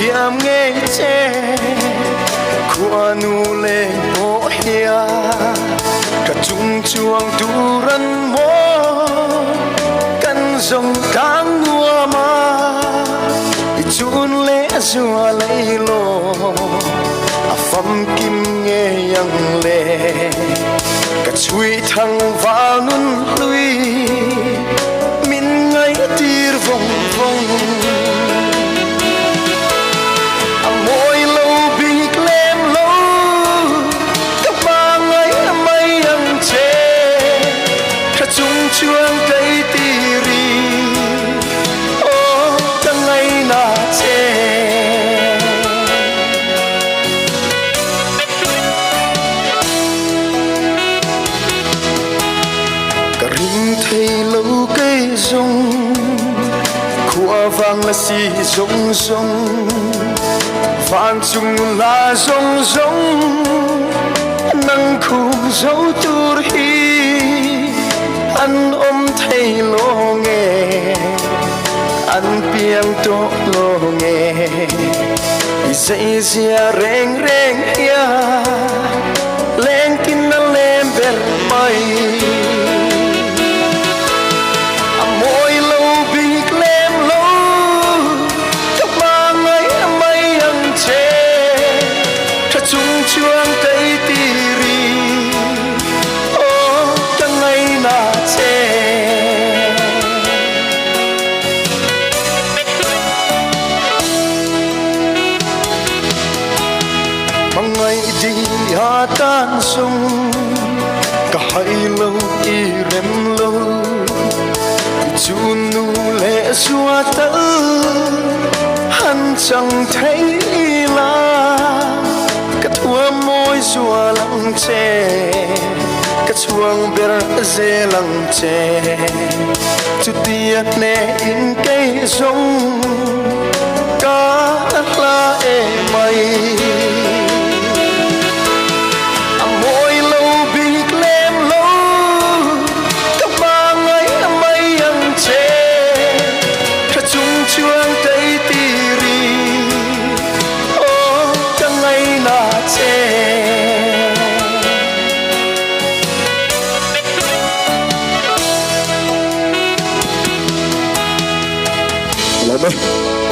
Thiam ngei che Khuanu leng pawh hian Ka chung chuang tur an maw Kan zawng tlang nuam a I chun leh zua lei law A famkim ngei ang le Ka chhui thang val nun hlui Min ngaihtir vawng vawng. A mawi lo bik lem lo Ka hma ngaih mai ang che Ka chung chuan kei tiri Aw ka ngaina che. Ka ring thei lo kei zawng Khua vang la si zawng zawng Vancung la zawng zawng Nang khum zo tur hi An awm thei lo nge An piang tawh lo nge I zeizia reng reng hian Lengtin a lem ber mai. A mawi lo bik lem lo Ka hma ngaih mai ang che Tha chung chuan kei tiri Aw ka ngaina che. Hmangaih ding a tan sung Ka hai lo i rem lo Chu nu leh zua tal Han chang thei la Ka thuam mawi zual ang che Ka chhuang ber zel ang che Chutia hnehin kei zawng Ka hla em mai. A mawi lo bik lem lo Ka hma ngaih mai ang che Tha chung chuan kei tiri Aw ka ngaina che. Lawm e.